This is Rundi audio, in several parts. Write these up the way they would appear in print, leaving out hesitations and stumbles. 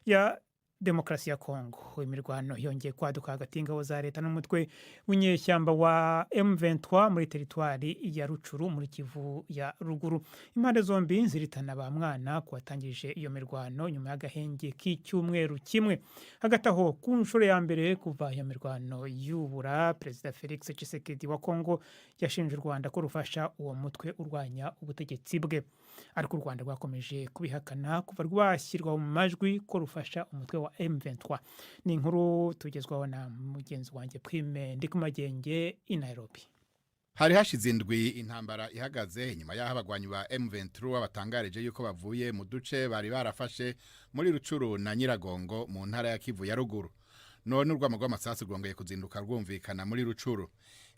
Ya Demokarasi ya Kongo, imirwano yongeye kwaduka hagati y'ingabo za leta n'umutwe w'inyeshyamba wa M23 muri teritwari ya Rucuru muri Kivu ya Ruguru. Impande zombi ziritana ba mwana kuwatangije iyo mirwano nyuma y'agahenge k'icyumweru kimwe. Hagati aho, ku nshuro ya mbere kuva iyo mirwano yubura, Perezida Felix Tshisekedi wa Kongo yashinje u Rwanda ko rufasha uwo mutwe urwanya ubutegetsi bwe, ariko u Rwanda rwakomeje kubihakana kuva rwashyirwa mu majwi ko rufasha umutwe wa M23. Ni inkuru tugezwaho na mugenzi wanjye Prime Ndikumagenge i Nairobi. Hari hashize indwi intambara ihagaze, inyuma y'aho abagwanyi ba M23 batangarije yuko bavuye mu duce bari barafashe muri Rucuru na Nyiragongo mu ntara ya Kivu ya Ruguru. None urwamo rw'amasasu rwongeye kuzinduka rwumvikana muri Rucuru.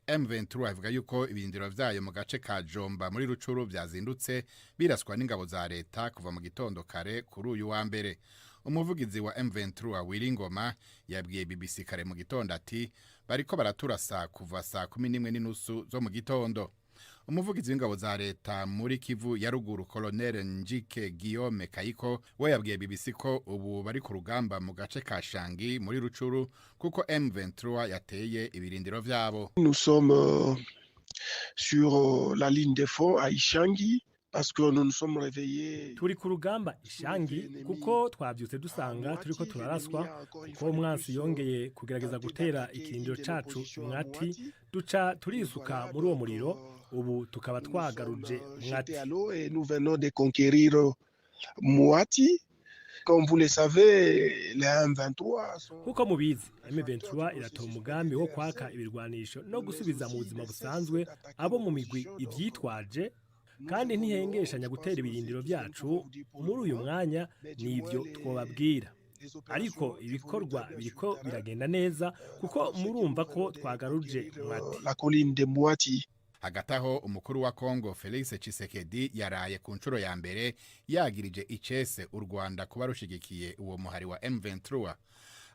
M23 ivuga yuko ibirindiro vyayo mu gace ka Jomba muri Rucuru vyazindutse biraswa n'ingabo za leta kuva mu gitondo kare kuri uyu wa mbere. Umuvugizi wa M23 Willy Ngoma yabwiye BBC kare mu gitondo ati: "Bariko baraturasa kuva saa 11:30 zo mu gitondo." Umuvugizi w'ingabo za leta muri Kivu ya Ruguru, Colonel Njike Guillaume Kayiko, we yabwiye BBC ko ubu bari ku rugamba mu gace ka Shangi muri Rucuru kuko M23 yateye ibirindiro vyabo. Nous sommes sur la ligne de front à Ishangi parce que nous nous sommes réveillés. Turi ku rugamba Ishangi kuko twavyutse dusanga turiko turaraswa, kuko umwansi yongeye kugerageza gutera ikirindiro cacu Mwati, duca turisuka muri uwo muriro, ubu tukaba twagaruje Mwati. Jetés à l'eau et nous venons de conquérir Muhati. Comme vous le savez, les M23 sont Nk'uko mubizi, M23 iratoba umugambi wo kwaka ibirwanisho no gusubiza mu buzima busanzwe abo mu migwi ivyitwaje, kandi ntihengeshanya gutera ibirindiro vyacu muri uyu mwanya. Nivyo twobabwira, ariko ibikorwa biriko biragenda neza kuko murumva ko twagaruje Mwati. La colline de Muhati. Hagati aho, umukuru wa Kongo Felix Tshisekedi yaraye ku nshuro ya mbere yagirije icese u Rwanda kuba rushigikiye uwo muhari wa M23.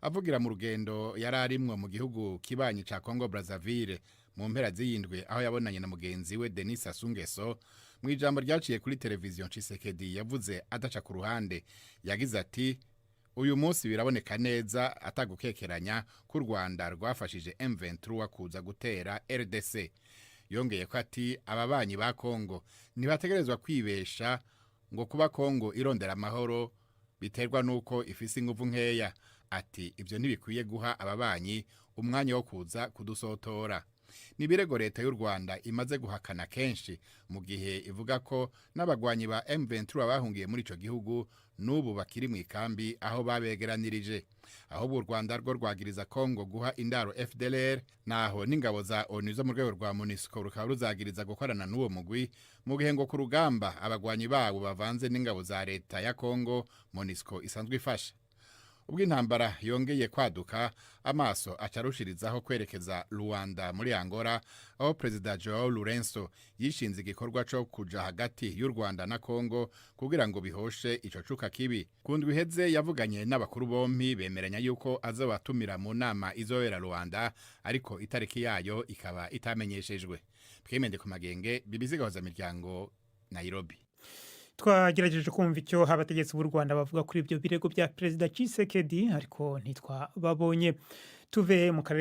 Avugira mu rugendo yari arimwo mu gihugu kibanyi ca Congo Brazzaville mu mpera z'iyindwi, aho yabonanye na mugenzi we Denis Sassou Nguesso, mu ijambo ryaciye kuri televiziyo Tshisekedi yavuze adaca ku ruhande. Yagize ati: "Uyu munsi biraboneka neza atagukekeranya ko u Rwanda rwafashije M23 kuza gutera RDC." Yongeye ko ati: "Ababanyi ba Kongo ntibategerezwa kwibesha ngo kuba Kongo irondera amahoro biterwa nuko ifise inguvu nkeya." Ati: "Ibyo ntibikwiye guha ababanyi umwanya wo kuza kudusotora." Ni ibirego leta y'u Rwanda imaze guhakana kenshi, mu gihe ivuga ko n'abagwanyi ba M23 bahungiye muri ico gihugu n'ubu bakiri mu ikambi aho babegeranirije. Ahubwo u Rwanda rwo rwagiriza Kongo guha indaro FDLR, naho n'ingabo za ONU zo mu rwego rwa MONUSCO rukaba ruzagiriza gukorana n'uwo mugwi, mu gihe ngo ku rugamba abagwanyi babo bavanze n'ingabo za leta ya Kongo MONUSCO isanzwe ifasha. Ubwo intambara yongeye kwaduka, amaso acarushirizaho kwerekeza Luanda muri Angola, aho Perezida Joao Lourenço yishinze igikorwa co kuja hagati y'u Rwanda na Kongo kugira ngo bihoshe ico cuka kibi. Ku ndwi iheze yavuganye n'abakuru bompi, bemeranya yuko azobatumira mu nama izobera Luanda, ariko itariki yayo ikaba itamenyeshejwe. Twimende ku Magenge, BBC Gahuza Miryango, Nairobi. Twagerageje kumva icyo abategetsi b'u Rwanda bavuga kuri ibyo birego bya Perezida Tshisekedi, ariko ntitwababonye. Tuve mu karere.